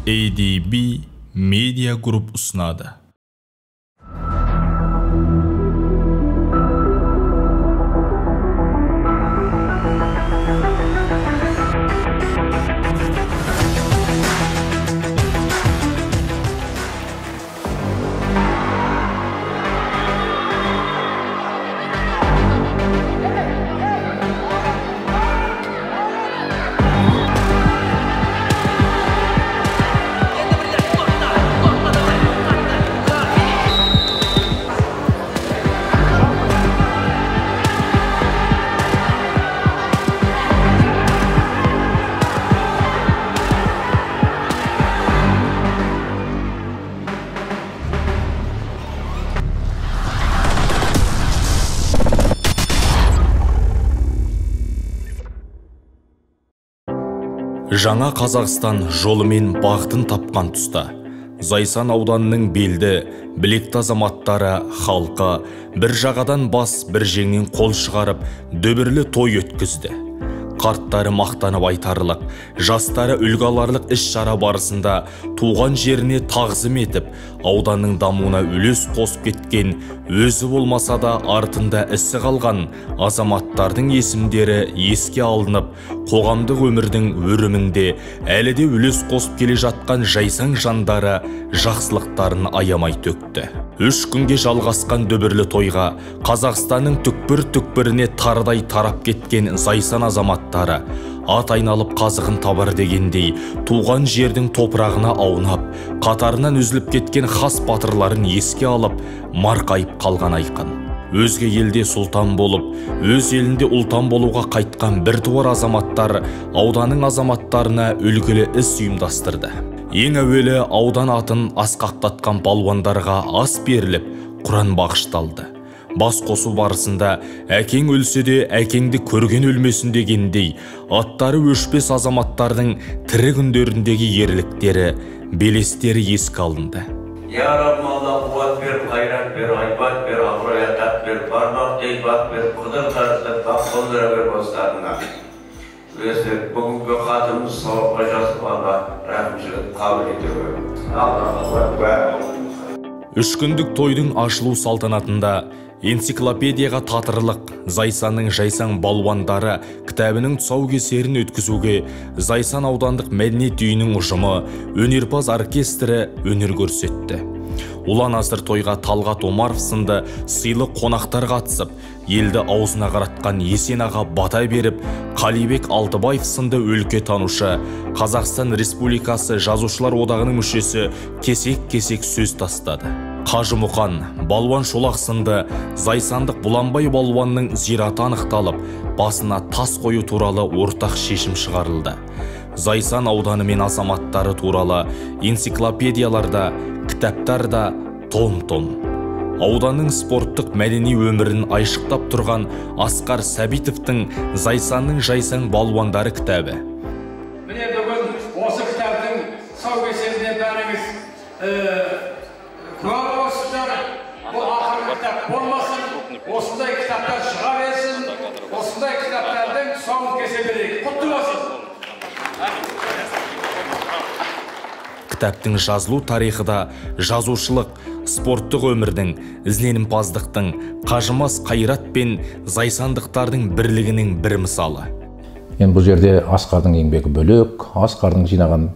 ADB Media Group ұсынады. Жаңа Қазақстан жолымен бағытын тапқан тұста Зайсан ауданының белді, білекті азаматтары, халқы бір жағадан бас, бір жеңнен қол шығарып, дүбірлі той өткізді. Қарттары мақтанып айтарлық, жастары үлгі аларлық іс-шара барысында туған жеріне тағзым етіп, ауданның дамуына үлес қосып кеткен, өзі болмаса да артында ісі қалған азаматтардың есімдері еске алынып, қоғамдық өмірдің өрімінде әлі де үлес қосып келе жатқан жайсаң жандары жақсылықтарын аямай төкті. 3 күнге жалғасқан дүбірлі тойға Қазақстанның түкпір-түкпіріне тардай тарап кеткен Зайсан азаматтары ат айналып қазығын табар дегендей туған жердің топырағына аунап, қатарынан үзіліп кеткен хас батырларын еске алып, марқайып қалған айқын. Өзге елде сұлтан болып, өз елінде ұлтан болуға қайтқан біртуар азаматтар ауданның азаматтарына үлгілі іс ұйымдастырды. Ең әуелі аудан атын асқақтатқан балуандарға ас беріліп, Құран бағышталды. Бас қосу барысында әкең өлсе де әкеңді көрген өлмесін дегендей, аттары өшпес азаматтардың тірі күндеріндегі ерліктері, белестері еске алынды. Я Раббым, Алла қуат бер, қайрат бер, айбат бер, абырой атақ бер, бармақ дей бақ бер, құдыр қарызды бақ қондыра бер бастарына. Өзі бүгінгі қатымыз сауапқа жазып, Алла рахымшылық қабыл ете көр. Аллаху акбар. 3 күндік тойдың ашылу салтанатында энциклопедияға татырлық Зайсанның жайсаң балуандары кітабының тұсаукесерін өткізуге Зайсан аудандық мәдениет үйінің ұжымы, өнерпаз оркестрі өнер көрсетті. Ұлан асыр тойға Талғат Омаров сынды сыйлы қонақтар қатысып, елді аузына қаратқан Есен аға бата беріп, Қалибек Алтыбаев сынды өлке танушы, Қазақстан Республикасы Жазушылар одағының мүшесі кесек-кесек сөз тастады. Қажымұқан, Балуан Шолақ сынды зайсандық Бұланбай балуанның зираты анықталып, басына тас қою туралы ортақ шешім шығарылды. Зайсан ауданы мен азаматтары туралы энциклопедияларда, кітаптарда том-том. Ауданның спорттық мәдени өмірін айшықтап тұрған Асқар Сәбитовтың Зайсанның жайсаң балуандары кітабы. Міне бүгін осы кітаптың тұсаукесеріне бәріңіз куә боласыздар. Бұл ақырғы кітап болмасын, осындай кітаптар шыға берсін, осындай кітаптардың тұсауын кесе берейік. Құтты болсын! Кітаптың жазылу тарихы да жазушылық, спорттық өмірдің, ізденімпаздықтың, қажымас қайрат пен зайсандықтардың бірлігінің бір мысалы. Енді бұл жерде Асқардың еңбегі бөлек, Асқардың жинаған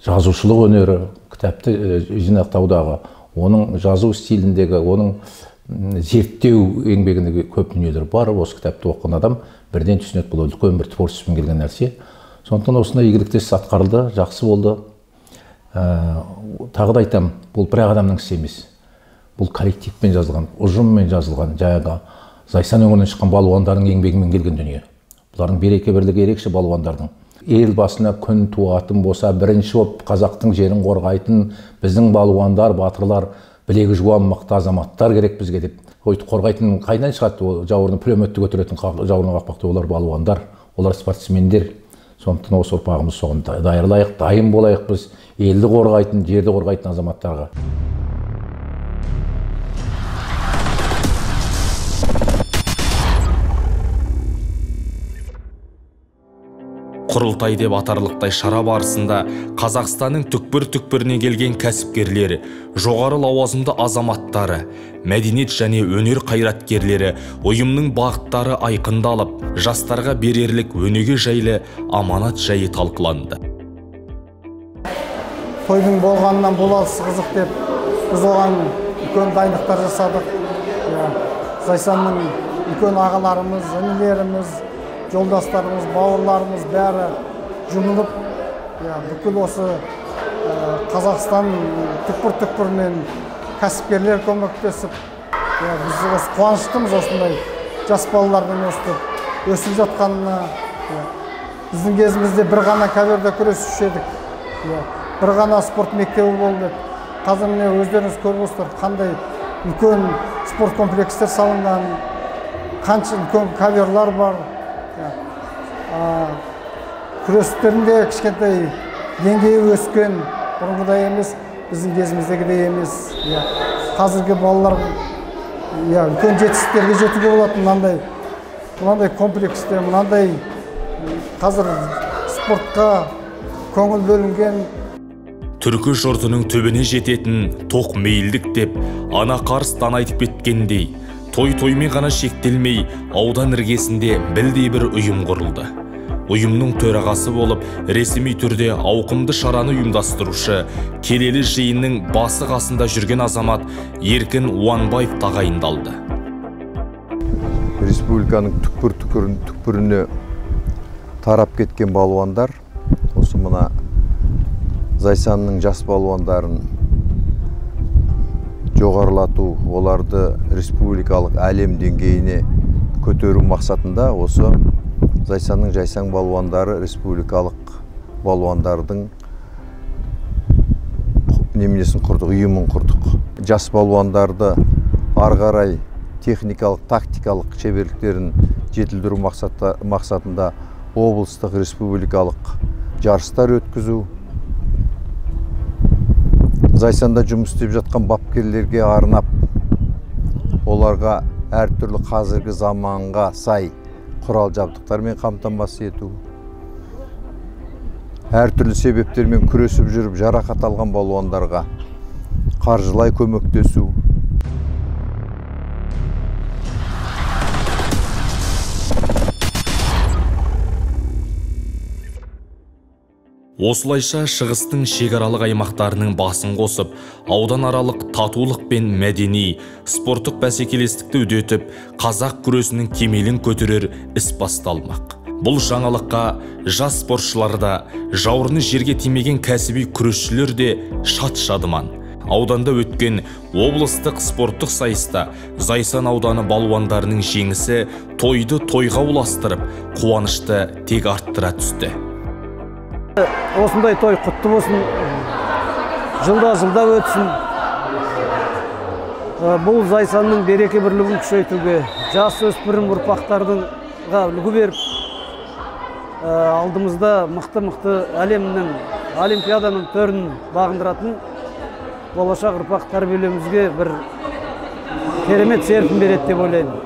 жазушылық өнері, кітапты жинақтаудағы, оның жазу стиліндегі, оның зерттеу еңбегіндегі көп дүниелер бар. Осы кітапты оқыған адам бірден түсінеді, бұл үлкен бір творчествомен келген нәрсе. Сондықтан осындай игілікті іс атқарылды, жақсы болды. Тағы да айтам, бұл бір адамның ісі емес. Бұл коллективпен жазылған, ұжыммен жазылған, жаңағы Зайсан өңірінен шыққан балуандардың еңбегімен келген дүние. Бұлардың береке бірлігі ерекше балуандардың. Ел басына күн туатын болса, бірінші болып қазақтың жерін қорғайтын біздің балуандар, батырлар, білегі жуан мықты азаматтар керек бізге деп. Өйтіп қорғайтын қайдан шығады? Ол жауырыны пулеметті көтеретін жауырыны қақпақты олар балуандар, олар спортсмендер. Сондықтан осы ұрпағымыз соған даярлайық, дайын болайық біз елді қорғайтын, жерді қорғайтын азаматтарға. Құрылтай деп атарлықтай шара барысында Қазақстанның түкпір-түкпірінен келген кәсіпкерлер, жоғары лауазымды азаматтары, мәдениет және өнер қайраткерлері ұйымның бағыттары айқындалып, жастарға берерлік өнеге жайлы аманат жайы талқыланды. Тойдың болғанынан болалысы қызық деп біз оған үлкен дайындықтар жасадық. Зайсанның үлкен ағаларымыз, інілеріміз, жолдастарымыз, бауырларымыз бәрі жұмылып, бүкіл осы Қазақстан түкпір-түкпірінен кәсіпкерлер көмектесіп, біз осы қуаныштымыз осындай жас балалардың өстіп өсіп жатқанына. Біздің кезімізде бір ғана ковёрде күресуші едік, бір ғана спорт мектебі болды. Қазір міне өздеріңіз көріп отырсыздар, қандай үлкен спорт комплекстер салынған, қанша үлкен ковёрлар бар. Күрестердің де кішкентай деңгейі өскен, бұрынғыдай емес, біздің кезіміздегідей емес. Қазіргі балалар үлкен жетістіктерге жетуге болады. Мынандай комплексте, мынандай қазір спортқа көңіл бөлінген. Түркі жұртының түбіне жететін тоқ мейілдік деп ана Қарыстан айтып кеткендей, той-тоймен ғана шектелмей, аудан іргесінде білдей бір ұйым құрылды. Ұйымның төрағасы болып, ресми түрде ауқымды шараны ұйымдастырушы, келелі жиынның басы қасында жүрген азамат Еркін Уанбаев тағайындалды. Республиканың түкпір-түкпіріне тарап кеткен балуандар, осы мына Зайсанның жас балуандарын жоғарылату, оларды республикалық әлем деңгейіне көтеру мақсатында осы Зайсанның жайсаң балуандары республикалық балуандардың неменесін құрдық, ұйымын құрдық. Жас балуандарды ары қарай техникалық, тактикалық шеберліктерін жетілдіру мақсатында облыстық, республикалық жарыстар өткізу, Зайсанда жұмыс істеп жатқан бапкерлерге арнап, оларға әртүрлі қазіргі заманға сай құрал жабдықтармен қамтамасыз ету, әртүрлі себептермен күресіп жүріп жарақат алған балуандарға қаржылай көмектесу. Осылайша шығыстың шекаралық аймақтарының басын қосып, ауданаралық татулық пен мәдени, спорттық бәсекелестікті үдетіп, қазақ күресінің кемелін көтерер іс басталмақ. Бұл жаңалыққа жас спортшылар да, жауырыны жерге тимеген кәсіби күресшілер де шат-шадыман. Ауданда өткен облыстық спорттық сайыста Зайсан ауданы балуандарының жеңісі тойды тойға ұластырып, қуанышты тек арттыра түсті. Осындай той құтты болсын, жылда-жылда өтсін. Бұл Зайсанның береке бірлігін күшейтуге, жас өспірім ұрпақтарға үлгі беріп, алдымызда мықты-мықты әлемнің, олимпиаданың төрін бағындыратын болашақ ұрпақ тәрбиелеуімізге бір керемет серпін береді деп ойлаймын.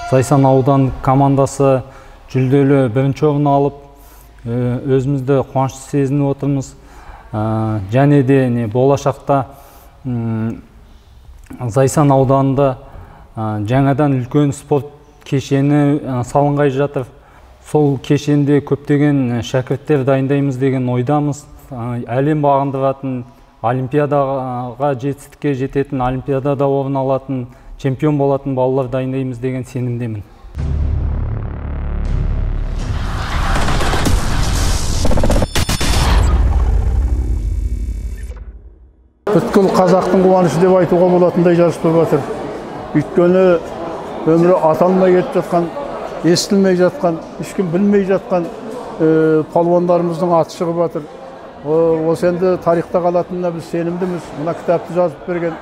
Зайсан аудан командасы жүлделі бірінші орын алып, өзімізді қуанышты сезініп отырмыз. Және де болашақта Зайсан ауданында жаңадан үлкен спорт кешені салынғай жатыр. Сол кешенде көптеген шәкірттер дайындаймыз деген ойдамыз. Әлем бағындыратын, олимпиадаға жетістікке жететін, олимпиадада орын алатын, чемпион болатын балалар дайындаймыз деген сенімдемін. Бүткіл қазақтың қуанышы деп айтуға болатындай жарыс болып жатыр. Өйткені өмірі аталмай кетіп жатқан, естілмей жатқан, ешкім білмей жатқан палуандарымыздың аты шығып жатыр. Осы енді тарихта қалатынына біз сенімдіміз. Мына кітапты жазып берген,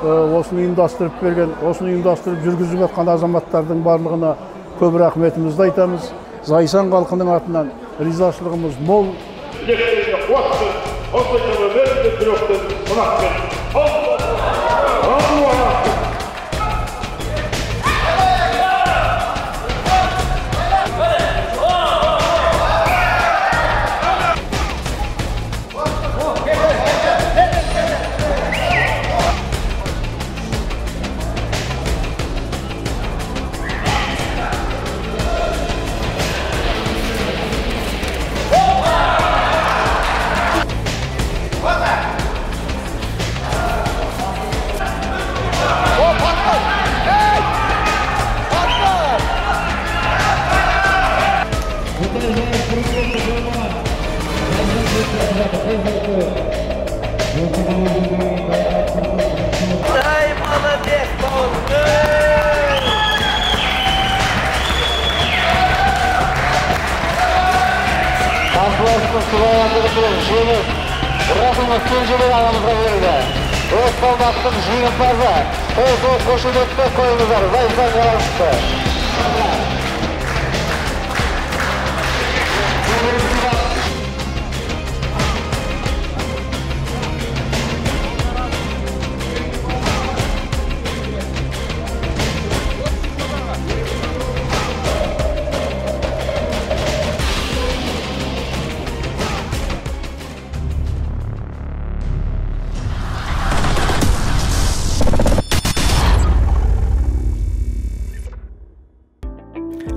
осыны ұйымдастырып берген, осыны ұйымдастырып жүргізіп жатқан азаматтардың барлығына көп рахметімізді айтамыз. Зайсан халқының атынан ризашылығымыз мол.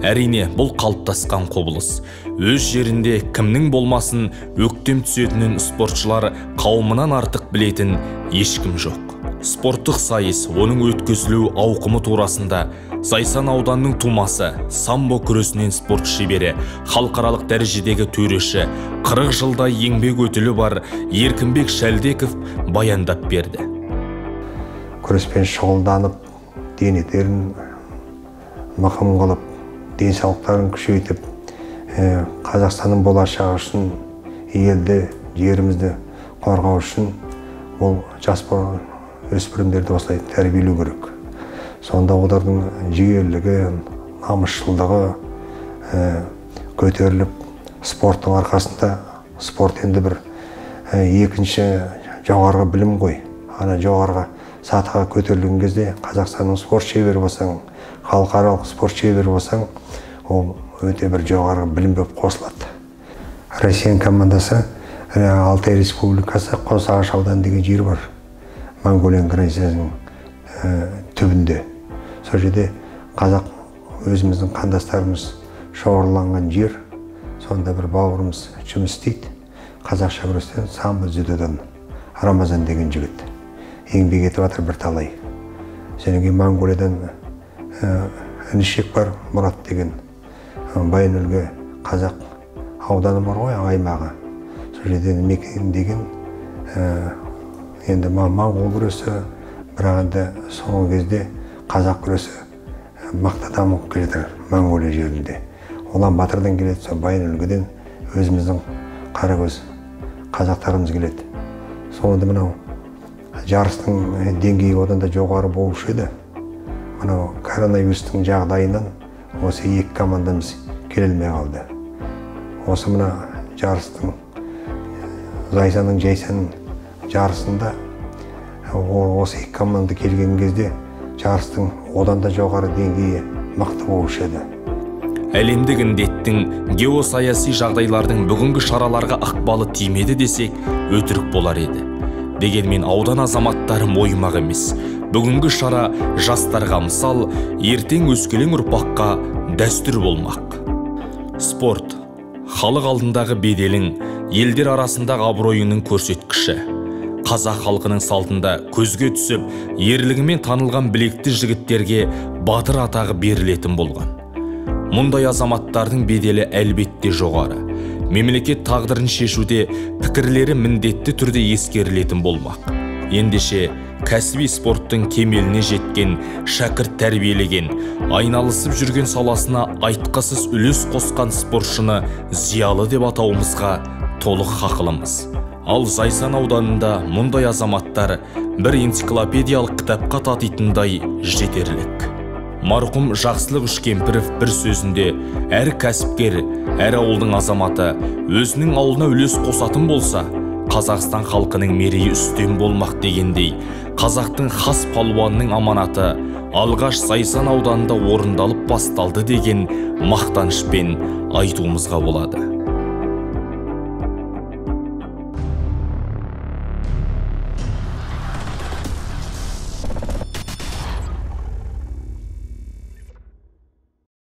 Әрине, бұл қалыптасқан құбылыс. Өз жерінде кімнің болмасын өктем түсетінін спортшылар қауымынан артық білетін ешкім жоқ. Спорттық сайыс, оның өткізілу ауқымы турасында Зайсан ауданының тумасы, самбо күресінен спорт шебері, халықаралық дәрежедегі төреші, 40 жылда еңбек өтілі бар Еркінбек Шәлдеков баяндап берді. Күреспен шұғылданып, денелерін мықым қылып, денсаулықтарын күшейтіп, Қазақстанның болашағы үшін, елді, жерімізді қорғау үшін ол жас өспірімдерді осылай тәрбиелеу керек. Сонда олардың жігерлігі, намысшылдығы көтеріліп, спорттың арқасында, спорт енді бір екінші жоғарғы білім ғой. Ана жоғарғы сатыға көтерілген кезде Қазақстанның спорт шебері болсаң, халықаралық спорт шебері болсаң, ол өте бір жоғарғы білім болып қосылады. Россияның командасы Алтай Республикасы Қосағаш ауданы деген жер бар. Монголияның границасының түбінде. Сол жерде қазақ өзіміздің қандастарымыз шоғырланған жер. Сонда бір бауырымыз жұмыс істейді. Қазақша күрестен самбо дзюдодан Рамазан деген жігіт еңбек етіп жатыр бірталай. Содан кейін Монголиядан інішек бар, Мұрат деген, Баян-Өлгей қазақ ауданы бар ғой, аймағы. Сол жерден Мекен деген енді моңғол күресі, бірақ енді соңғы кезде қазақ күресі мықты дамып келе жатыр Монғолия жерінде. Улан Батырдан келеді, сол Баян-Өлгейден өзіміздің қаракөз қазақтарымыз келеді. Сонда мынау жарыстың деңгейі одан да жоғары болушы еді. Мынау коронавирустың жағдайынан осы екі командамыз келе алмай қалды. Осы мына жарыстың, Зайсанның, Жайсанның жарысында осы екі команда келген кезде жарыстың одан да жоғары деңгейі мықты болушы еді. Әлемдік індеттің, геосаяси жағдайлардың бүгінгі шараларға ықпалы тимеді десек, өтірік болар еді. Дегенмен аудан азаматтары мойымақ емес. Бүгінгі шара жастарға мысал, ертең өскелең ұрпаққа дәстүр болмақ. Спорт халық алдындағы беделің, елдер арасындағы абыройыңның көрсеткіші. Қазақ халқының салтында көзге түсіп, ерлігімен танылған білекті жігіттерге батыр атағы берілетін болған. Мұндай азаматтардың беделі әлбетте жоғары. Мемлекет тағдырын шешуде пікірлері міндетті түрде ескерілетін болмақ. Ендеше, кәсіби спорттың кемеліне жеткен, шәкірт тәрбиелеген, айналысып жүрген саласына айтқысыз үлес қосқан спортшыны зиялы деп атауымызға толық хақылымыз. Ал Зайсан ауданында мұндай азаматтар бір энциклопедиялық кітапқа татитындай жетерлік. Марқұм Жақсылық Үшкемпіров бір сөзінде әр кәсіпкер, әр ауылдың азаматы өзінің ауылына үлес қосатын болса, Қазақстан халқының мерейі үстем болмақ дегендей, қазақтың хас палуанының аманаты алғаш Зайсан ауданында орындалып басталды деген мақтанышпен айтуымызға болады.